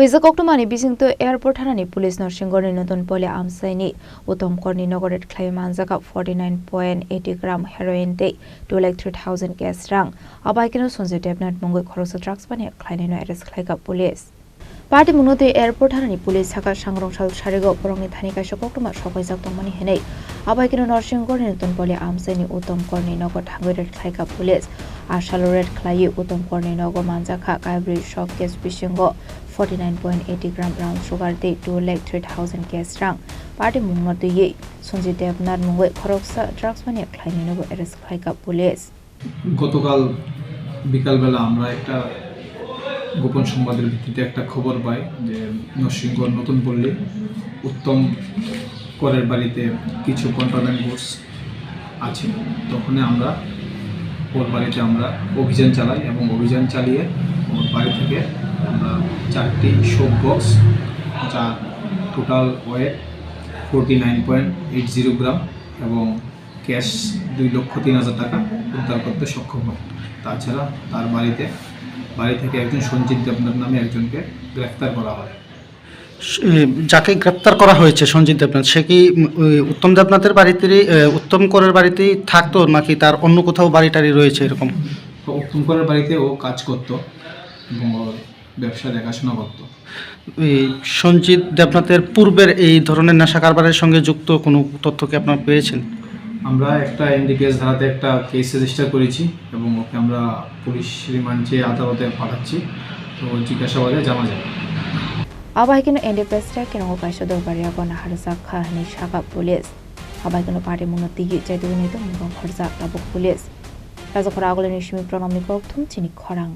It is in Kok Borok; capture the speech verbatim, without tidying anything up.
Puila koktwmani bisingtwi airport thanani police Norsingorni Notun Poli amchaini Uttom Korni nogo raid khlaiwi manjakha forty nine point eighty gram heroin tei two lakh three thousand cash rang. Abo hai kheno Sanjay Debnath mungwi khoroksa drugs mania khlainaino arrest khlaikha police. Party mungno twi airport thanani police sakha sangrong sal sarigo borokni thani kaisa koktwma sokhaijak tongmani hinwi. Abo hai kheno Norsingorni Notun Poli amchaini Uttom Korni nogo thangwi raid khlaikha police. A salo raid khlaiwi Uttom Korni nogo manjakha kaibrwi soft cash bisingo forty nine point eighty gram brown sugar tei two lakh three thousand cash rang. Party mungno twiwi Sanjay Debnath mungwi khoroksa drugs mania khlainainobo arrest khlaikha police. গতকাল বিকালবেলা আমরা একটা গোপন সংবাদের ভিত্তিতে একটা খবর পাই যে নরসিংগড় নতুন পল্লী উত্তম করের বাড়িতে কিছু কন্ট্রাব্যান্ড গুডস আছে। তখনই আমরা ওর বাড়িতে আমরা অভিযান চালাই এবং অভিযান চালিয়ে ওর বাড়ি থেকে আমরা চারটি শোক বক্স, যার total wait forty nine point eight zero gram এবং ক্যাশ দুই লক্ষ তিন হাজার টাকা উদ্ধার করতে সক্ষম হয়। তাছাড়া তার বাড়িতে, বাড়ি থেকে একজন সঞ্জিত দেবনাথ নামে একজনকে গ্রেফতার করা হয়। স-, এ, যাকে গ্রেপ্তার করা হয়েছে সঞ্জিত দেবনাথ, সে কি, উম, ওই উত্তম দেবনাথের বাড়িতেই, এ, উত্তম করের বাড়িতেই থাকতো, নাকি তার অন্য কোথাও বাড়ি টাড়ি রয়েছে এরকম? তো উত্তম করের বাড়িতে ও কাজ করতো এবং ওর ব্যবসা দেখাশোনা করতো। এই সঞ্জিত দেবনাথের পূর্বের এই ধরনের নেশা কারবারের সঙ্গে যুক্ত কোনো তথ্য কি আপনারা পেয়েছেন? আমরা একটা এনডিপিএস ধারাতে একটা কেস রেজিস্টার করেছি এবং ওকে আমরা পুলিশ রিমান্ড চেয়ে আদালতে পাঠাচ্ছি। তো জিজ্ঞাসাবাদে জানা যাবে। Abo hai kheno N D P S tei kirango kaisa dorbar yago naharjak kha hwnwi sakha police. Abo hai kheno party mungno twiwi chaitugwi naitugmung rok horjak tabuk police. Rajakhor Agulini simi Pranamni kokthum chini khorang.